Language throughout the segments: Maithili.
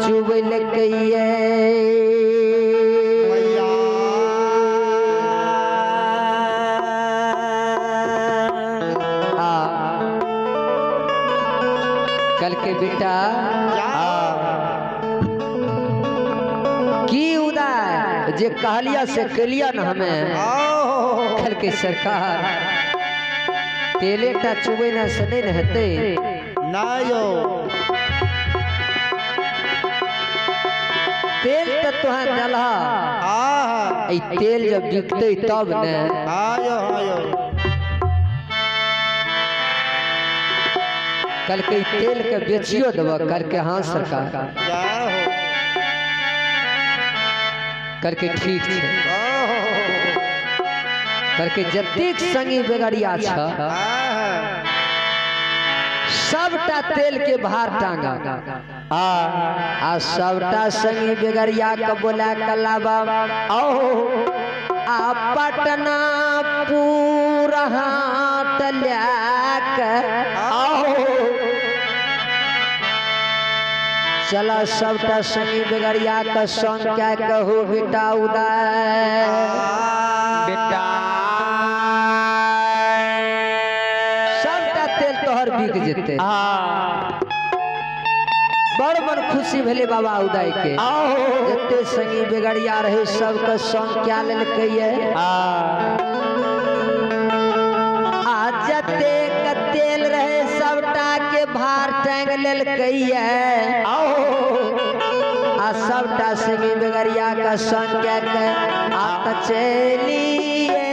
चुबलकैये आ कल के बेटा की उदय जे कहलिया से केलिया न हमें। कल के सरकार तेले टा चुबे न से नहीं न हेतै ना यो तेल तो तोहे देलहा ई तेल जब बिकतै तब ने। आयो आयो कल के तेल के बेचियो देब। कल के हाँ सरकार। कल के ठीक है। कल के जतेक संगी बेगरिया छ सबटा तेल के भार टांगा आ सबटा संगी बेगरिया के बोला के लाबा आओ आ पटना पूरा हाट के आओ चला सबटा संगी बेगरिया के संग क्या कहू बेटा उदय बेटा सबटा तेल तोहर बिक जेते। बड़ मन खुशी भेले बाबा उदय के। जते संगी बेगरिया रहे सबके संग क्या लेलकै आ जते के तेल रहे सबटा के भार टांग लेलकै आ सबटा संगी बेगरिया के संग क्या के आ त चलिए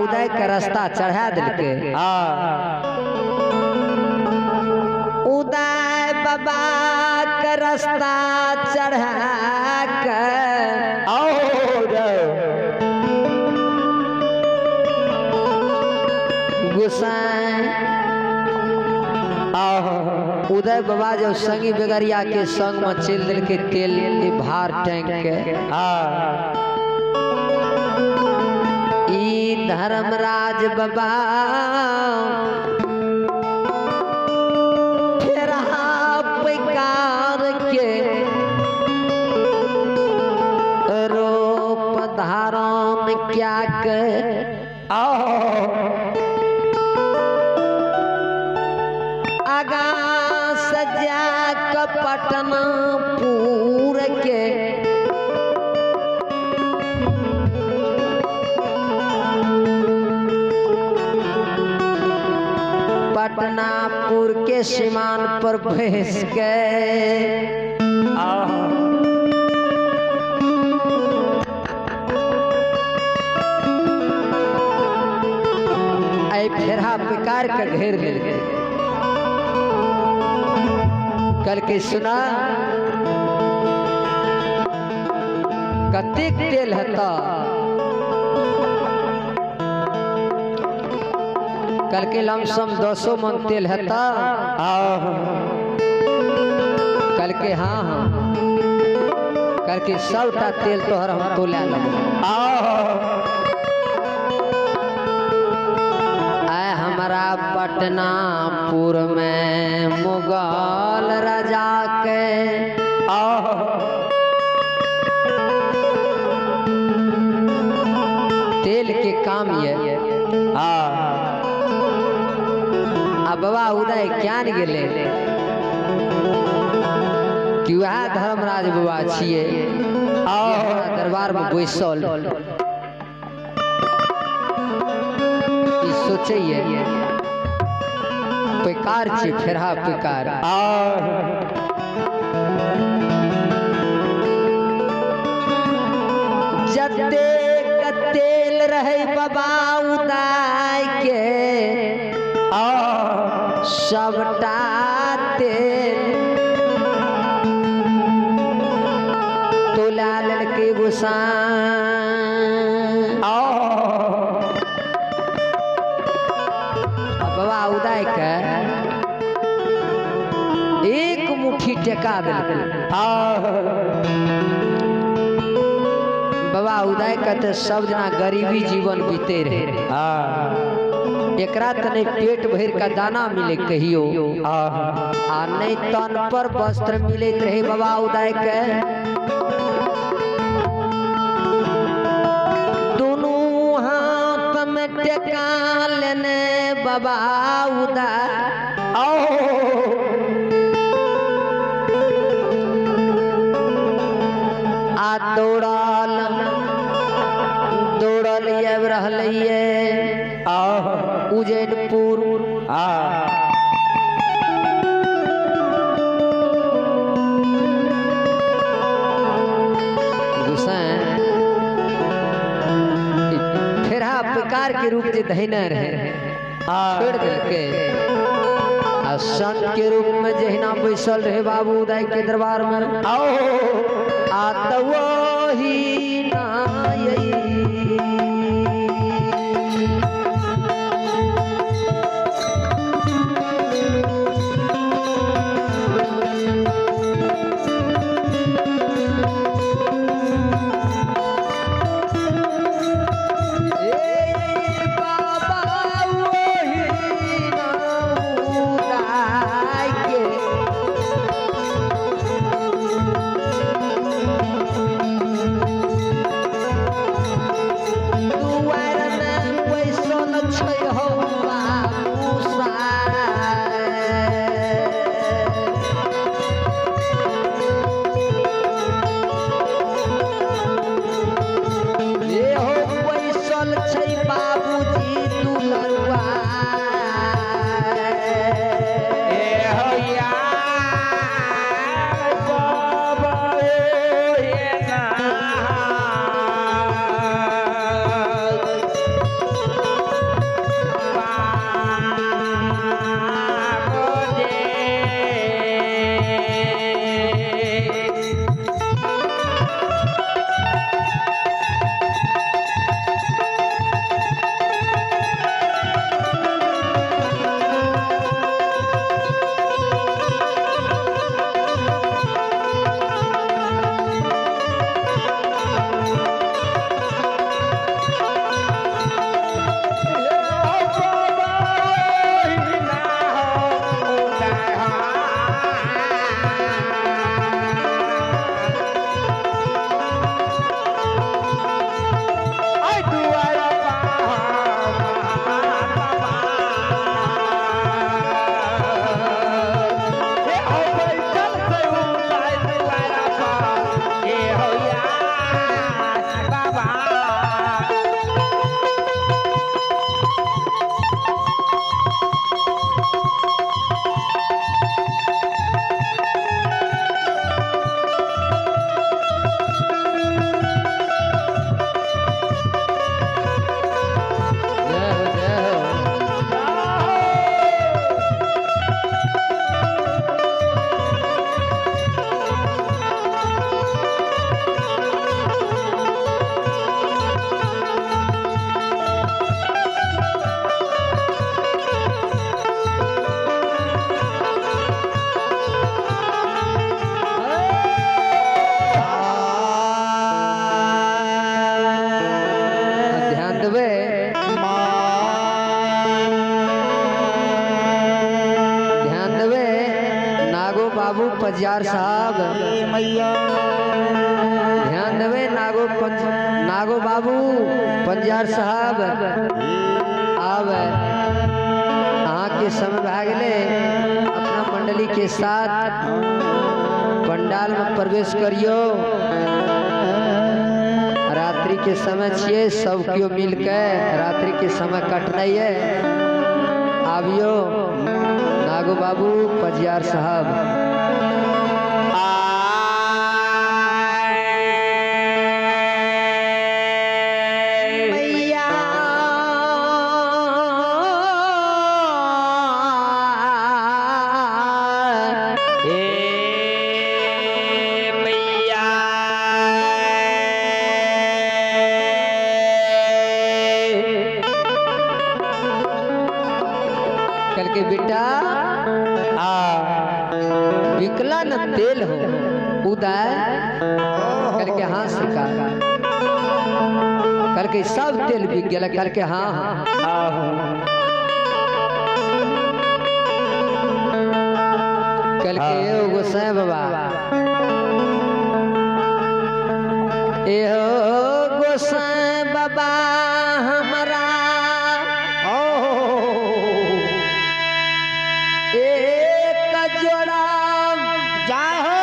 उदय के रास्ता चढ़ा देलकै। उदय बाबा के रास्ता चढ़ा के गोसाई उदय बाबा जब संगी बेगरिया के संग में चल दिल तेल के भार टैंक के ई धर्मराज बाबा फेरा पैकार के रूप धारण क्या के आगा सजा के पटनापुर के पटनापुर के सीमान पर भैंस के फेरा पिकार के घेर लेल कल के सुना कतेक तेल हता। कल के लमसम 200 मन तेल हता। कल के हाँ हाँ कल के सबटा तेल तोहर हम तो ले लेब। आए हमारा पटनापुर में मुगल राजा के तेल के काम ये। आ बाबा उदय ज्ञान गेले कि वह धर्मराज बाबा छिए दरबार में बैसल सोचे पैकार छी फेरा पैकार। जतेक तेल रहे बाबा उदय के सबटा तेल तोला लेलकै गोसाई। बाबा उदय के एक मुट्ठी टेका देलकै। बाबा उदय के तो सब दिना गरीबी जीवन बीते रहे। एकरा तो नहीं पेट भर का दाना मिले कहियो आ नहीं तन पर वस्त्र मिलत रहे बाबा उदय के। दोनों हाथ में टेका लेने बाबा उदय आ दौड़ल दौड़ल आबि रहलैये उज्जैनपुर। फेरा प्रकार के रूप जे धैने रहे छोड़ देलकै आ संत के रूप में जहिना बैसल रहे बाबू उदय के दरबार में आ तो वही नाई के। पजियार साहब मैया ध्यान देवे। नागो नागो बाबू पंजार साहब आब अहाँ के समय भए गेलै, अपना मंडली के साथ पंडाल में प्रवेश करियो। रात्रि के समय छियै, सब केओ मिल के रात्रि के समय कटनाइ है। आबियो नागो बाबू पजियार साहब। मैया मैया कल के बेटा बिकला न तेल हो उदय कल के हाँ सरकार, कल के सब तेल बिक गया। कल के हाँ हाँ कल के एगो गोसाई बाबा, एहो गोसाई बाबा हमारा एक जोड़ा जाहो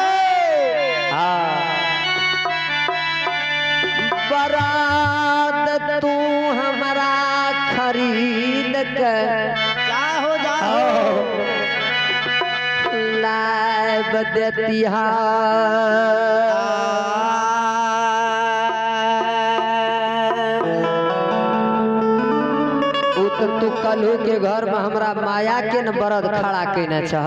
बरात तू हमारा खरीद के जाहो जाहो लाब देतिहा। तू कलहू के घर में हमरा माया के न बरद खड़ा केने छह।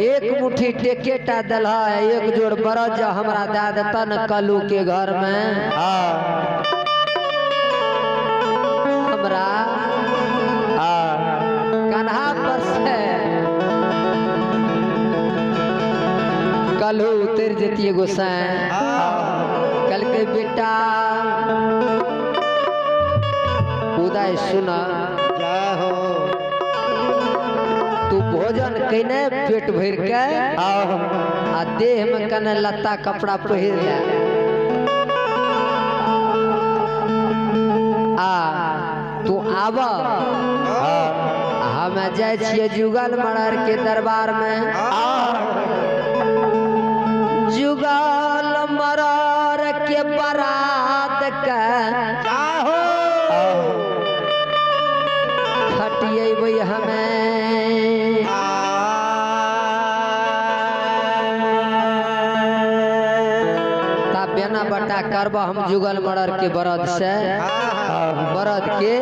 एक मुट्ठी टेकेटा दलहा, एक जोड़ बरद जो हमरा दे देता न कलहू के घर में हमरा कन्हा पर से कलहू उतर जतिए गोसाई। कल के बेटा उदय सुना जाहो, तू भोजन केने पेट भर के आ देह में कने लत्ता कपड़ा पहिर ले आ तू आब, हम जाय छियै जुगल मड़र के दरबार में। जुगल मड़र के बारात के जाहो खटिएबै हमें। ता बेना बटा करब हम जुगल मड़र के बरद से, बरद के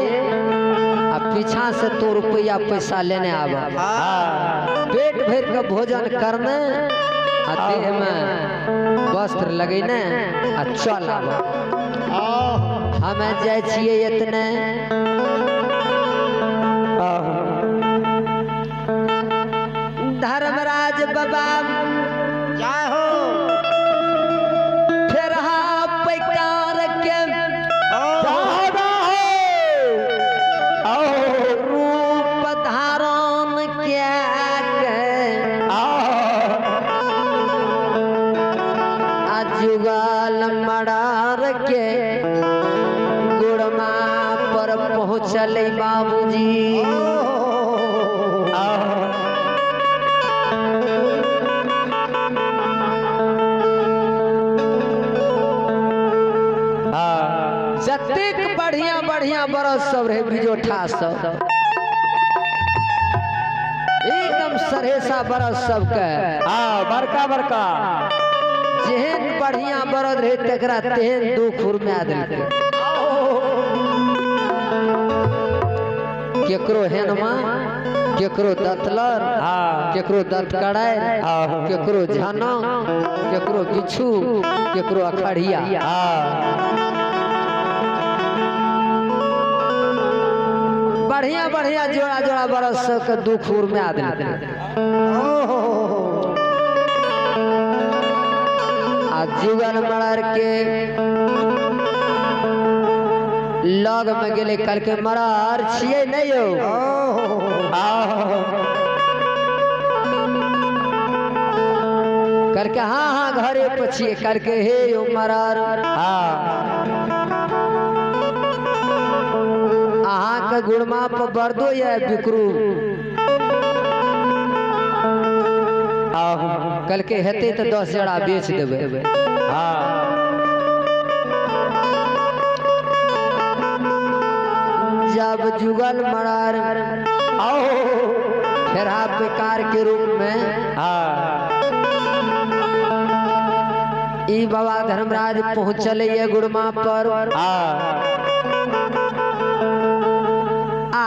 आ पीछा से तो रुपया पैसा लेने आब। पेट भर के भोजन करने आ देह में वस्त्र लगेने आ चल आब। हमें जाय छियै एतने। धर्मराज बाबा जाहो फेर पैकार के रूप धारण के जुगल मड़र के गुड़मा पर पहुँचल बाबूजी। जतेक बढ़िया बढ़िया बरस सब रहे बिजोठा सब एकदम सरेसा बरस सबके बड़का बड़का जेहन बढ़िया बरद रहे तकरा तेहन दुख उर्मा देलकै। केकरो हेनमा, केकरो दतलर, केकरो दतकड़ाइ, केकरो झनक, केकरो बिच्छू, केकरो अखड़िया। बढ़िया बढ़िया जोड़ा जोड़ा बरद सबके दुख उर्मा देलकै। आ जुगल मड़र के लग में गेले कहलकै मरर छियै नहि यौ। कहलकै हाँ हाँ घरे पर छियै। कहलकै हे यौ मरर, अहाँके गुड़मा पर बरदो ये बिकरू। कहलकै हेतै तऽ 10 जरा बेच देबै। जब जुगल मरर फेरा बेकार के रूप में ई बाबा धर्मराज पहुँचल ये गुड़मा पर। आ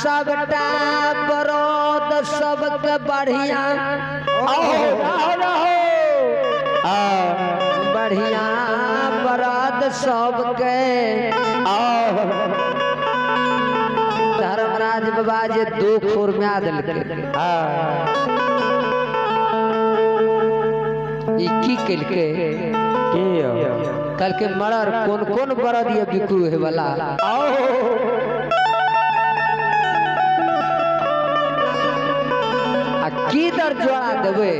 सबटा बरद सबके बढ़िया बढ़िया बरद सबके धर्मराज बाबा जे 2 खुर में आ देलकै। ई की केलकै? कहलकै मरर कोन कोन बरद ये बिक्रू हे वाला। आ की दर जोड़ा देबै?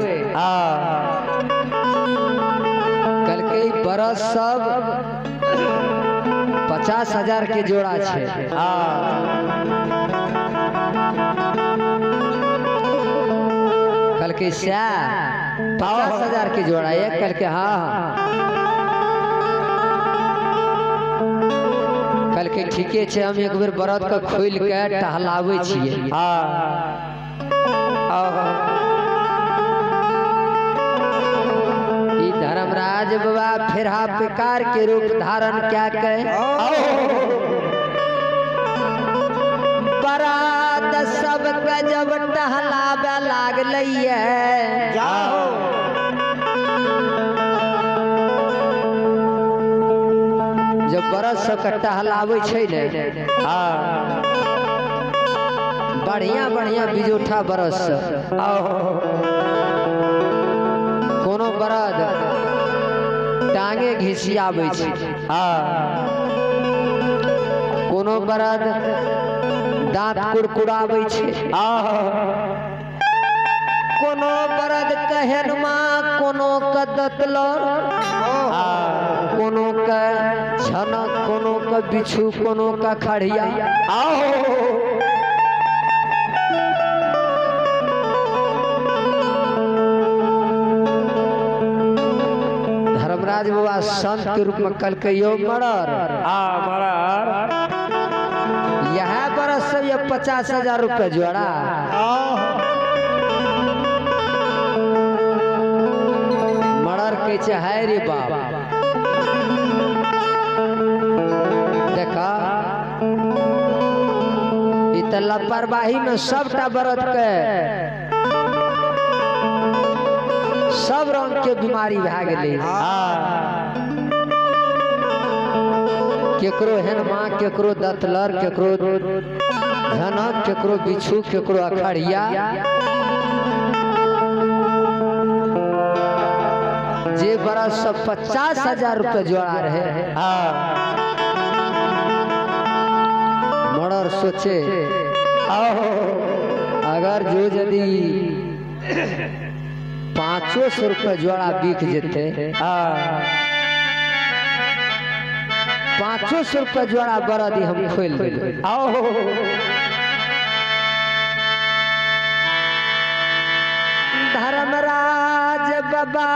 कहलकै बरद सब 50,000 के जोड़ा छै। कहलकै सएह 50,000 के जोड़ा ये? कहलकै हाँ हाँ। कहलकै ठीके छै, हम एक बेर बरद के खोलि के टहलाबै छियै। ई धर्मराज बाबा फेरा प्रकार के रूप धारण क्या के बरात सबके जब टहलावे लागलै जब बरद सबके टहलाबै छै ने बढ़िया बढ़िया बिजोठा बरद सब, कोनो बरद टांगे घिसियाबै छै, कोनो बरद दांत कुरकुराबै छै, कोनो बरद कहेनमा, कोनो के दतलर, कोनो के छनक, कोनो के बिच्छू, कोनो के खड़िया। धर्मराज बाबा संत के रूप में कहलकै यौ मरर, यह बरस सब ये 50,000 रुपया जोड़ा। मरर कहै छै हाय रे बाप, देखा ई तऽ लापरवाही में सबटा बरद के सब रंग के बीमारी भए गेलै। केकरो हेनमा, केकरो दतलर, केकरो झनक, केकरो बिच्छू, केकरो अखड़िया। जे बरस सब 50,000 रुपया जोड़ा रहे। मरर सोचे अगर जो यदि 500 रुपया जोड़ा बिक जेते, 500 रुपया जोड़ा बरद हम खोल देबै। धर्मराज बाबा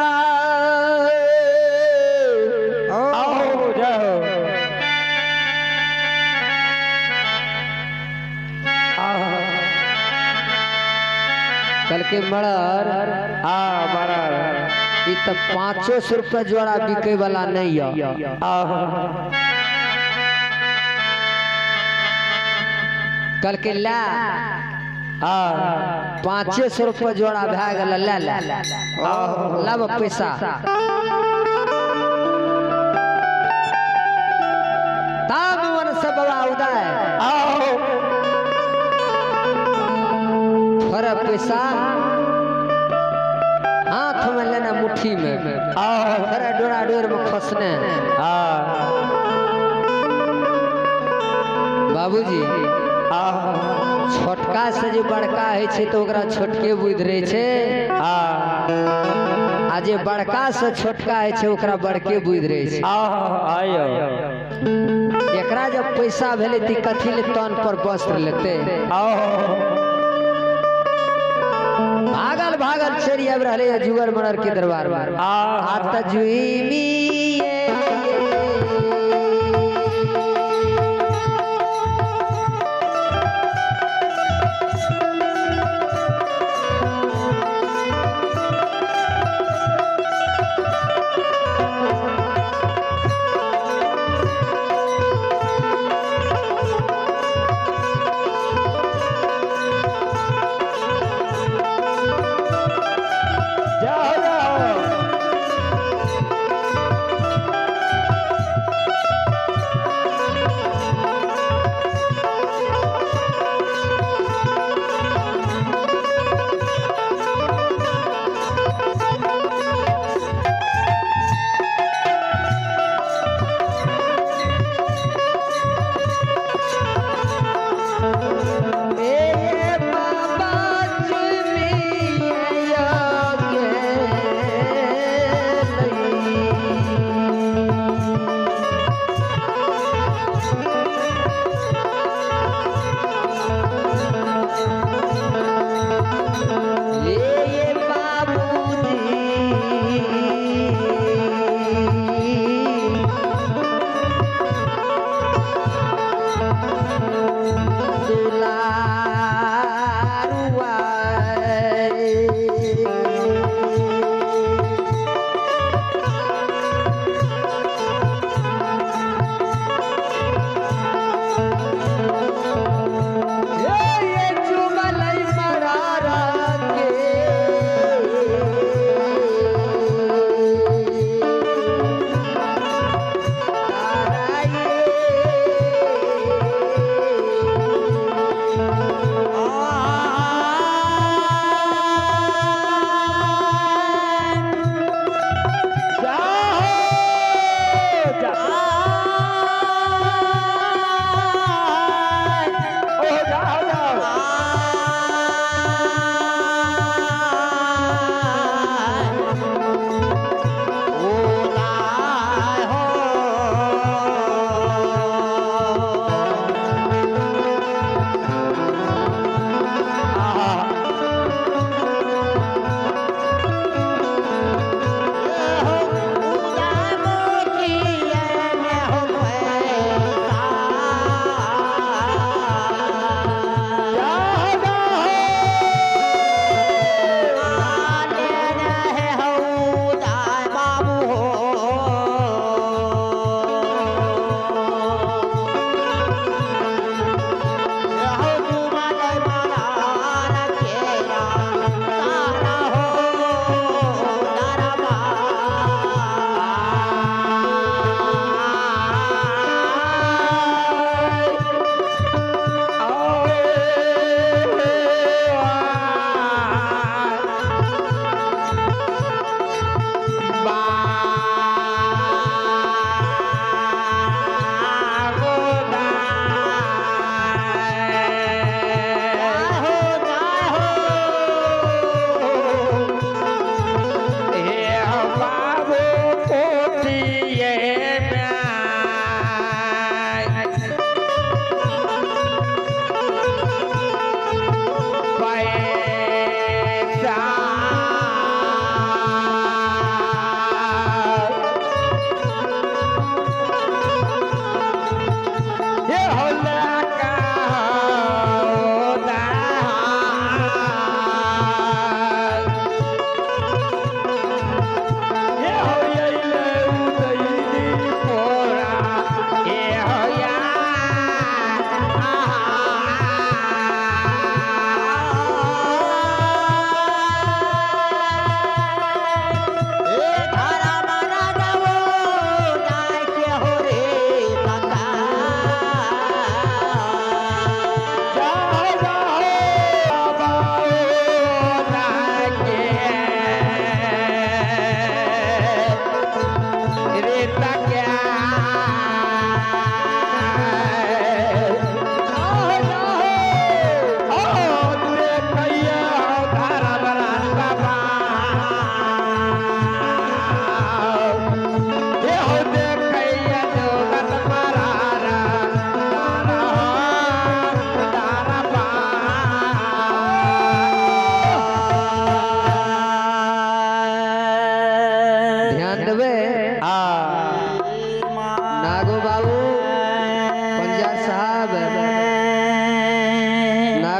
कहलकै मरर, ई तऽ 500 रुपया जोड़ा बिकै वाला नहीं है। कहलकै ला 500 रुपया जोड़ा भए गेल, ले ले लब पैसा। तब मन से बाबा उदय थोड़ा पैसा हाथ में लेना, मुट्ठी में थोड़ा डोरा डोर में खसने। बाबूजी छोटका से जे बड़का है छे तो ओकरा छोटके बुझि रहे छे, आ जे बड़का से छोटका है छे ओकरा बड़के बुझि रहे छे। एकरा जब पैसा भेलै त कथी ले तन पर वस्त्र लेते। भागल भागल चलि आबि रहलै जुगर मरर के दरबार में। आ त जुइमी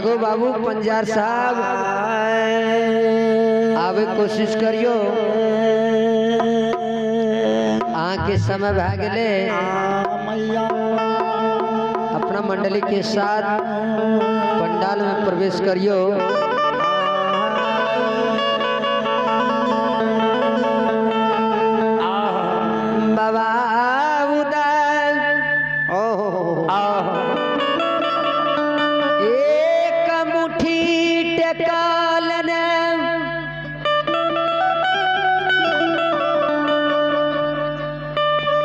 जागो बाबू पंजार साहब आवे कोशिश करियो। आके समय भा गेले अपना मंडली के साथ पंडाल में प्रवेश करियो। बाबा उदय एक मुट्ठी टेकलन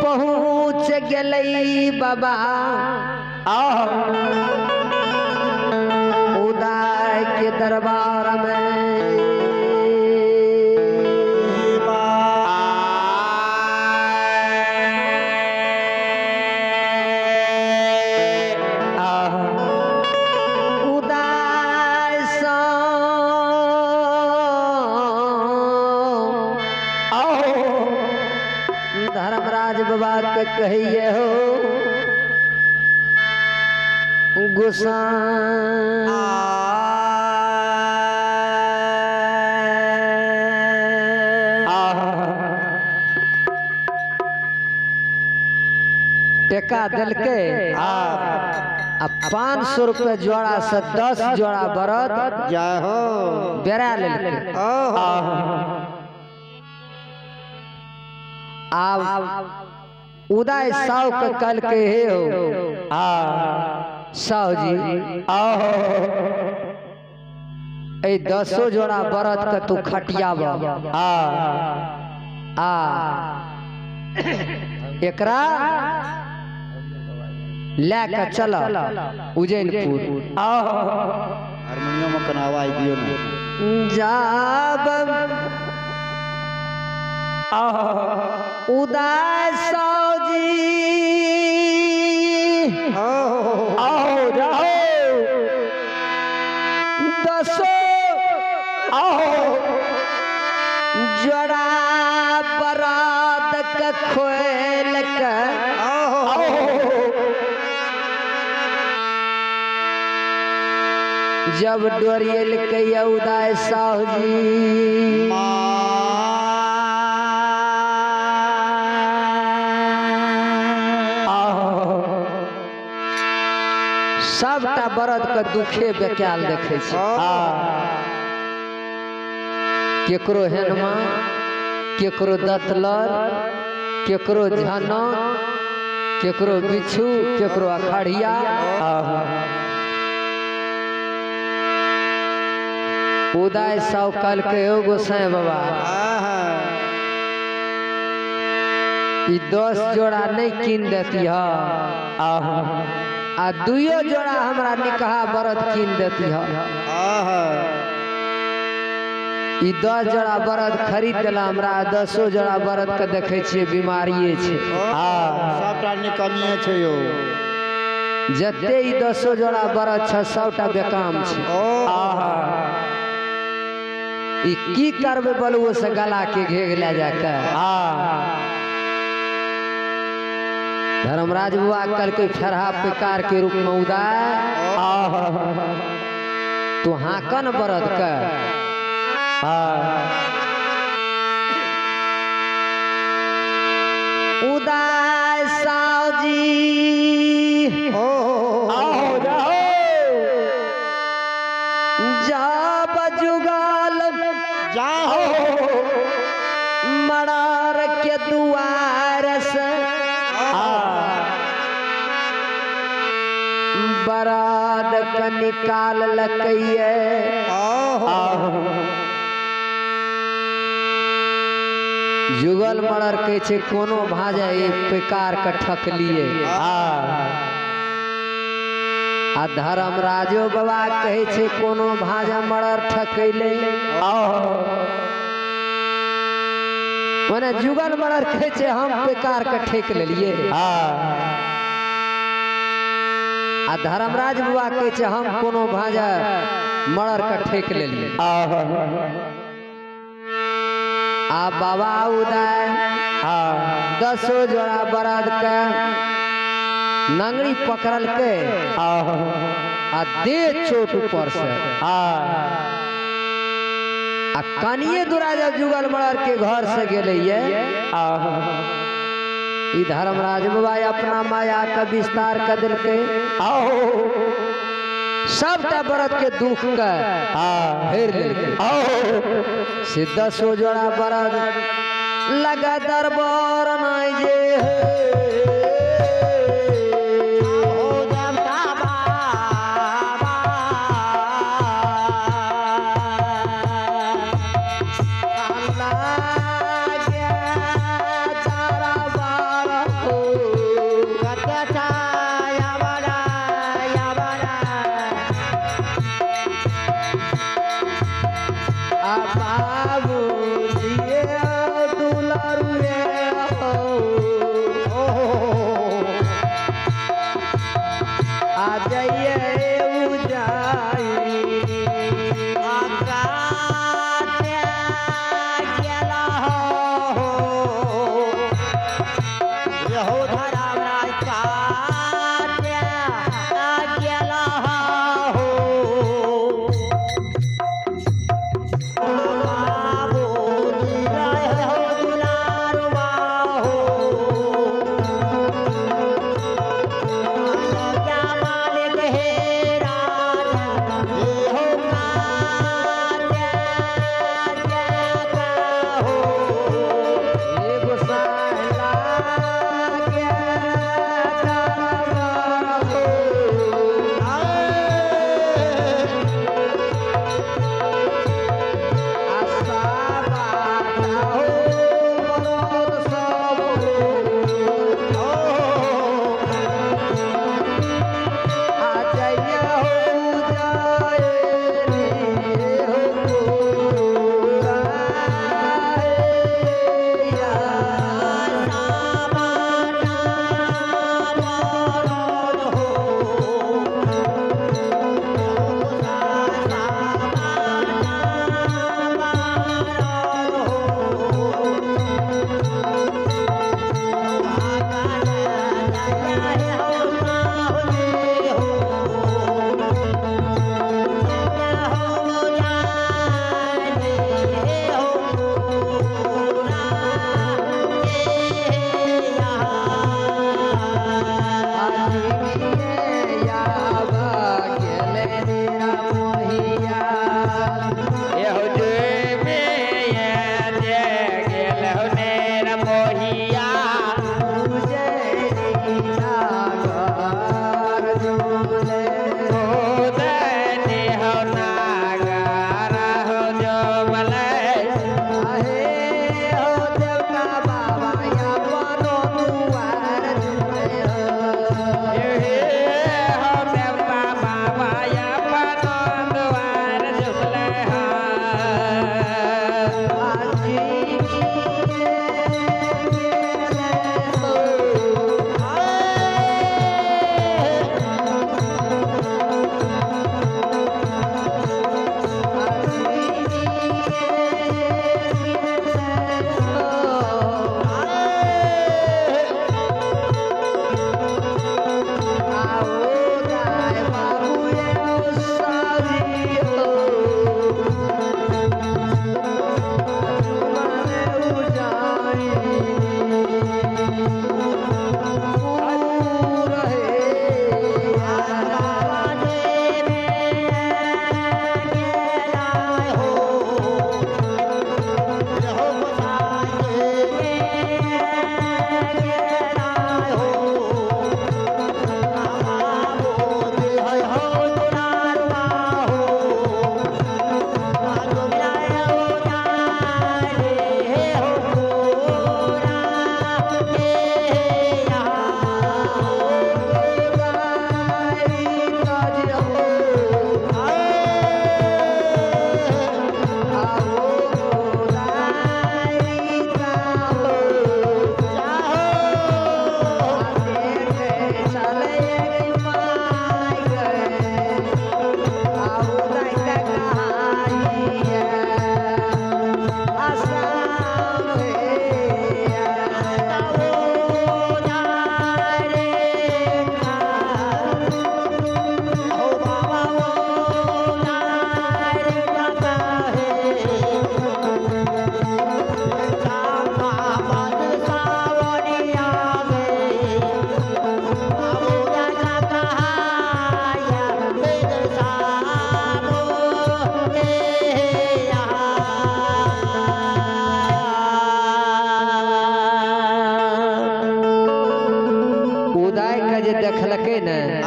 पहुँच गेलै बाबा उदय के दरबार में। उदय धर्मराज बाबा के कहिए हो गुस्सा टेका दिलके आ 500 रुपये जोड़ा से 10 जोड़ा बरद बेरा लेलके। आब उदय साव के कल के हे हो साव जी ए 10 जोड़ा बरद के तू खटियाब आ एकरा ले के चल उज्जैनपुर। हारमोनियम में कनावा आई दियो ना जाब उदय साव जी आओ जाओ 10 जोड़ा बरात के खोल के जब डोरियल के उदय साव जी सबटा बरद के दुखे बेकाल देखे छै। केकरो हेनमा, केकरो दतलर, केकरो झना, केकरो बिच्छू, केकरो अखाड़िया। उदय साव कल के हो गोसाई बाबा ई 10 जोड़ा नहीं कीन देती है आ 2 जोड़ा हमरा निकहा बरद कीन देती है। ई 10 जोड़ा बरद खरीद देला हमरा 10 जोड़ा बरद के देखे छियै बीमारिये छै। सबटा निकमिये छै यो। जते ई 10 जोड़ा बरद छै सबटा बेकाम छै। ई की करबै बलुओ से गला के घेघ ले जाके। धर्मराज बुआ कल के फेरहा पिकार के रूप में उदय तू हाकन बरद के उदय साव जी आओ जाओ जब जुगाल जाओ मरार के दुआर से बरात के निकाल लकैये। जुगल मरर कहै छै कोनो भाजा एक प्रकार के ठकलिए आ धर्मराजो बाबा कहै छै कोनो भाजा मरर ठकैले। माने जुगल मरर कहै छै हम प्रकार के ठेक लेलिए आ धर्मराज बाबा कहै छै हम कोनो भाजा मरर के ठेक लेलिए। आ बाबा उदय 10 जोड़ा बरद के नंगड़ी पकड़ल के आ दे चोट ऊपर से आ कनिए दूरा जब जुगल मरर के घर से गेले ये ई धर्मराज बाबा अपना माया का विस्तार कर दिलके सबटा व्रत के दुख के हेर लेलके। से दसो जोड़ा व्रत लगा दरबार नाई जे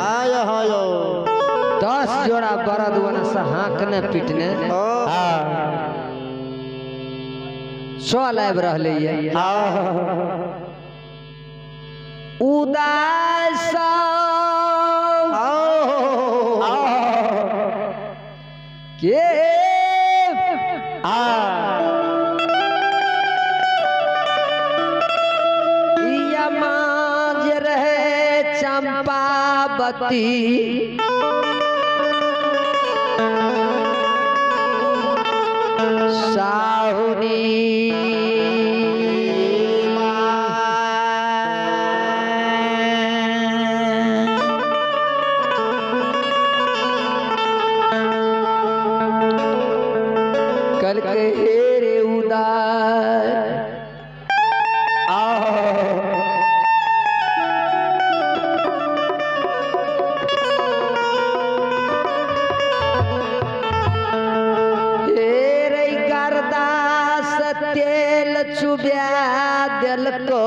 आय हायो 10 जोड़ा बरद वन से हाँकने पिटने चल आबि रहले ये। उदास के यमाज रहे चंपावती साहुनी कल के हेरे उदार हेरे गरदास तेल चुबिया दिल को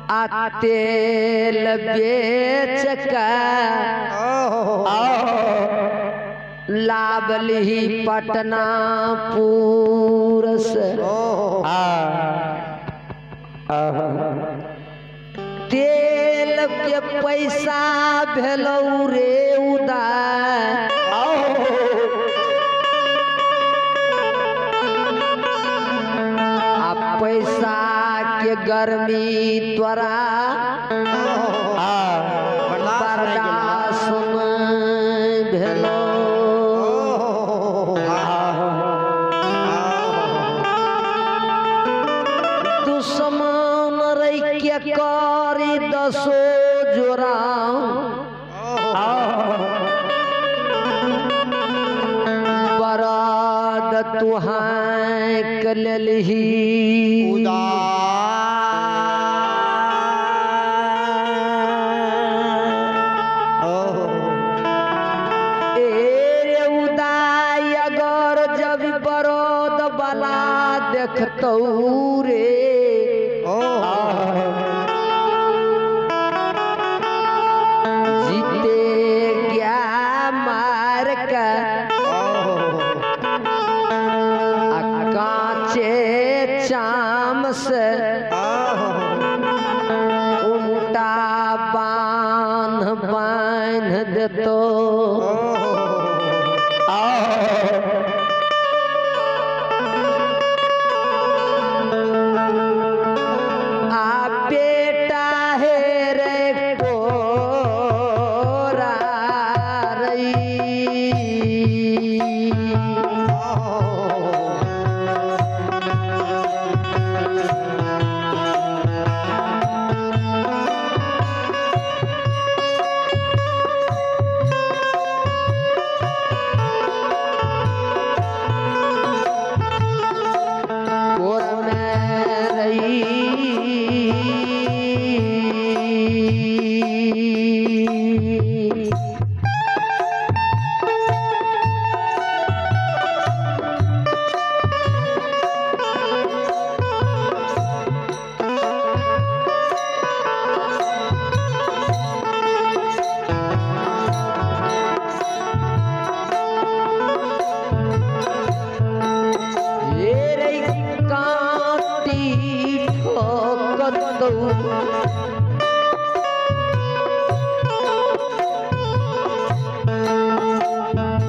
आ तेल बेच के लाबली पटना पुर से तेल के पैसा भेलौ रे उदार आ पैसा के गर्मी तोरा बर्दाश्त नहीं भेलौ। दुश्मन रे के करी दसो जोरा बरद तुहां के लेलही ए रे उदाय अगर जब बरद वाला देखतौ रे जीते गया मार के आ काचे चाम से उल्टा बांध बांध देतो। आ बेटा हे रे कोरा रई कोर में रई ये रे कांटी ठोकतौ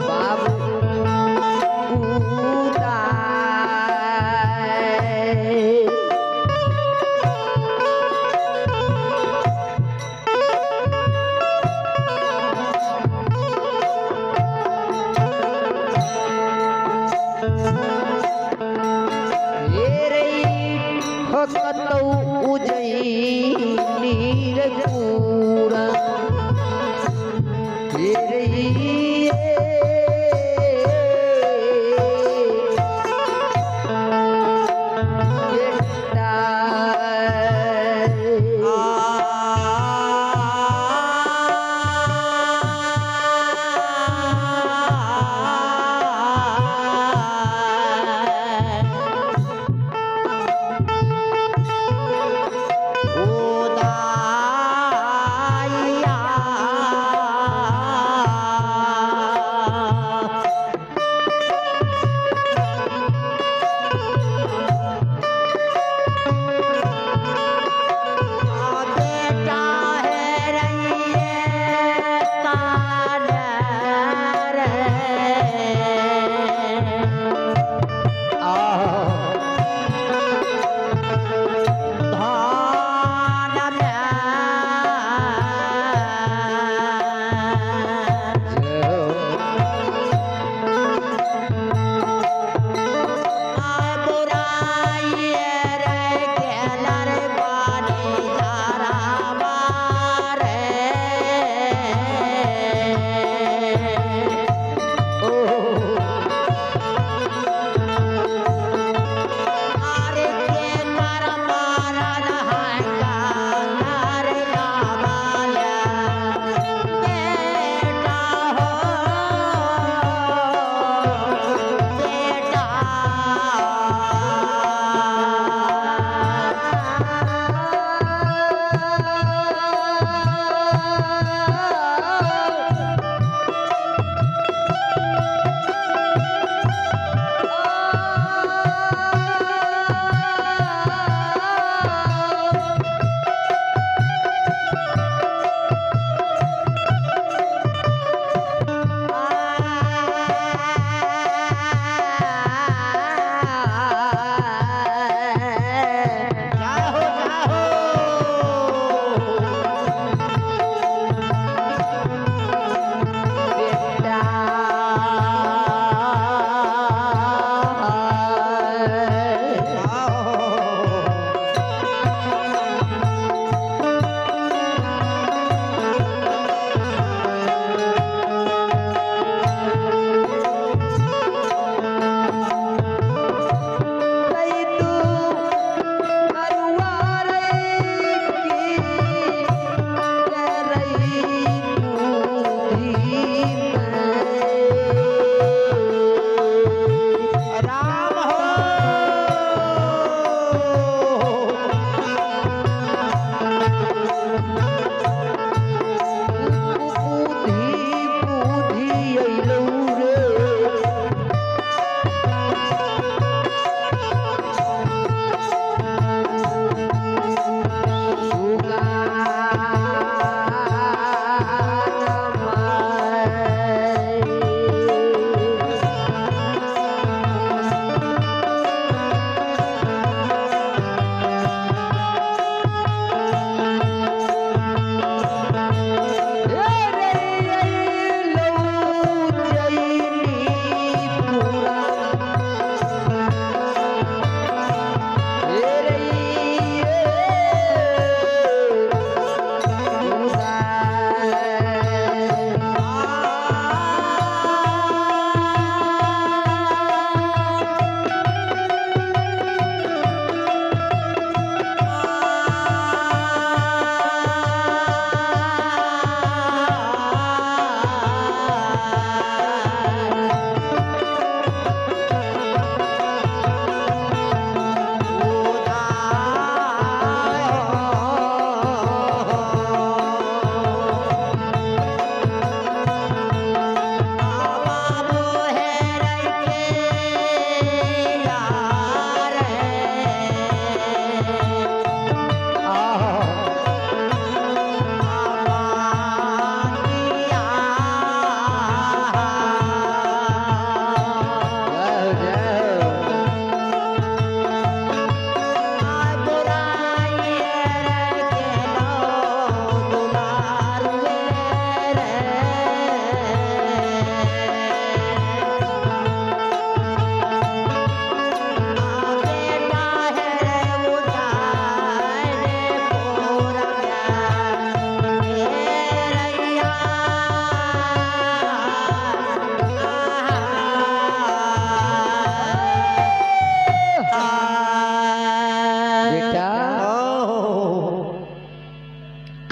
बाबू उदाय। ये रे ठोकतौ उजैनी रे पूरा ये रे बेटा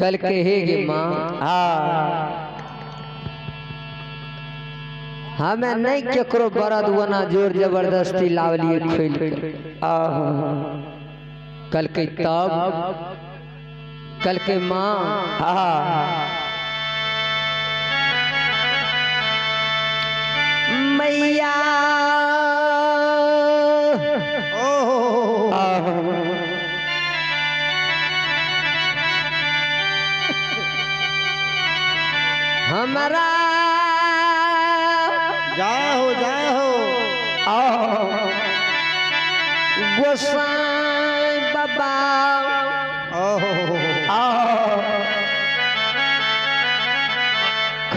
कल के हे गे माँ हमें नहीं केकरो बरद वना जोर जबरदस्ती लावलिए खोल के। कल के तब कल के माँ मैया हमारा जाओ जाओ गोसाई बाबा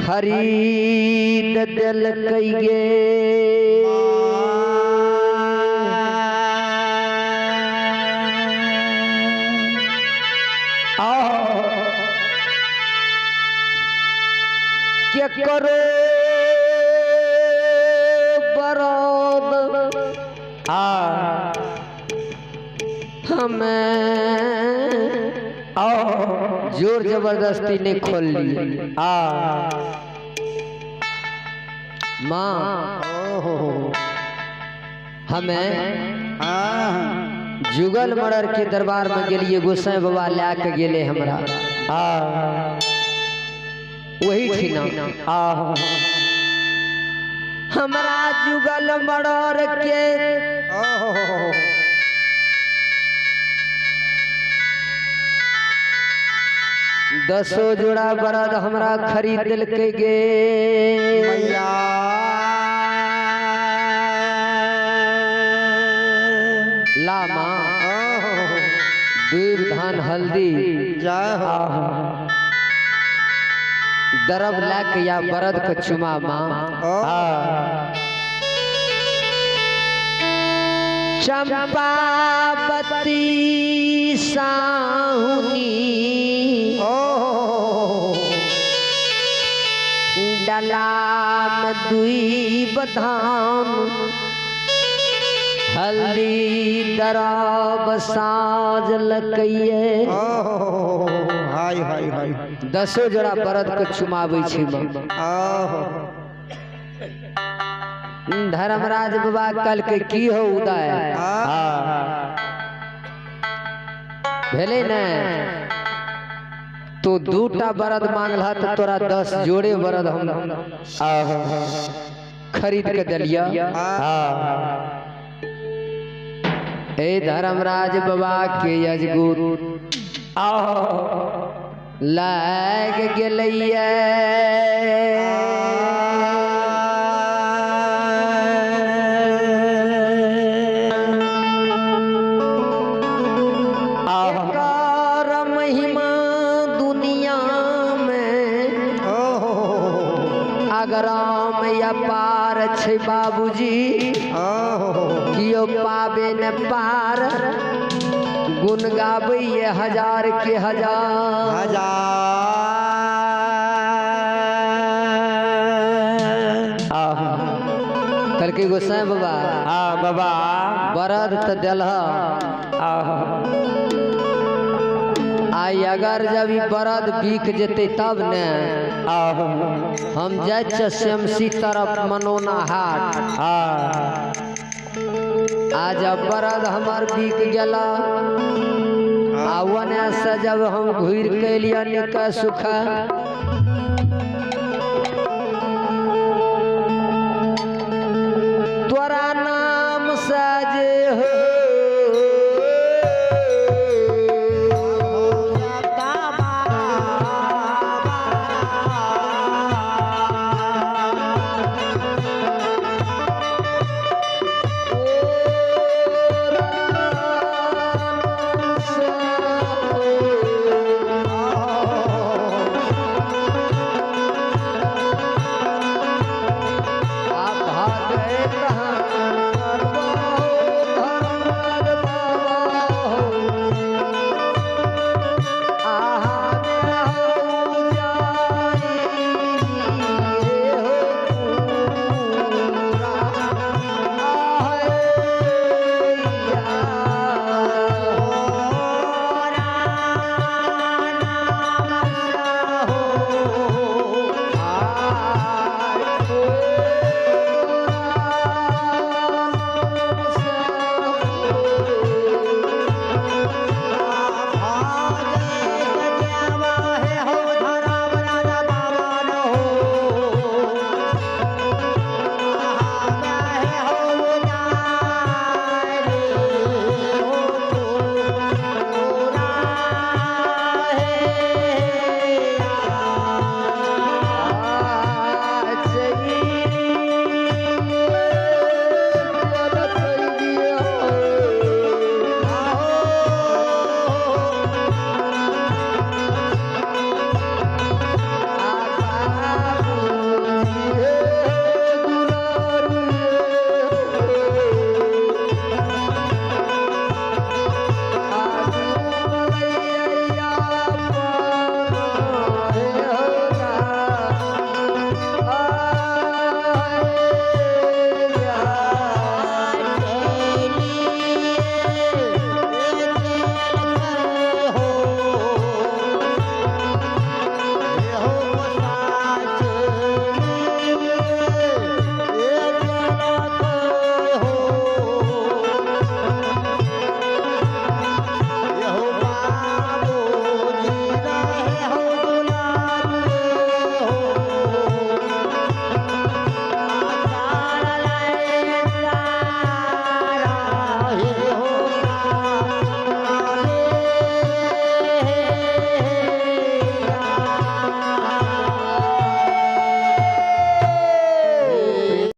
खरीद दिलकै गे केकरो बरद हमें जोर जबरदस्ती नहीं खोल लिए। माँ हमें जुगल मर्डर के दरबार में गेलिए गोसाई बाबा ला के गेले हमरा वही ठीना हमरा जुगल मर्डर के दसो जोड़ा बरद हमरा खरीद दिलकै गे मैया। ला माँ दूध धान हल्दी दरब लाके या बरद के चुमा माँ। चंपावती साहुनी डलाम दुई बधान हल्दी दरब साज लकैये। हाय हाय हाय दसो जोड़ा बरद के चुमाबै छै माँ। धर्मराज बाबा कल के की हो उदय भेलै ने तो दूटा बरद मांगल तो तोरा 10 जोड़े बरद हम खरीद के दिलिया। ए धर्मराज बाबा के यजगुरु लाग गेलैया। एकर महिमा दुनिया में अगराम अपार छै बाबूजी कियो पाबे न पार गुण गाबैये हजार के हजार हजार। कहलकै गोसाई बाबा बाबा बरद तो दिलह आई अगर जब ई बरद बिक जेतै तब ने हम जाइ छियै श्यामसी तरफ मनोना हाट। आ जब बरद हमर बिक गेला आ ओने से जब हम घुरि के एलियै निके सुखा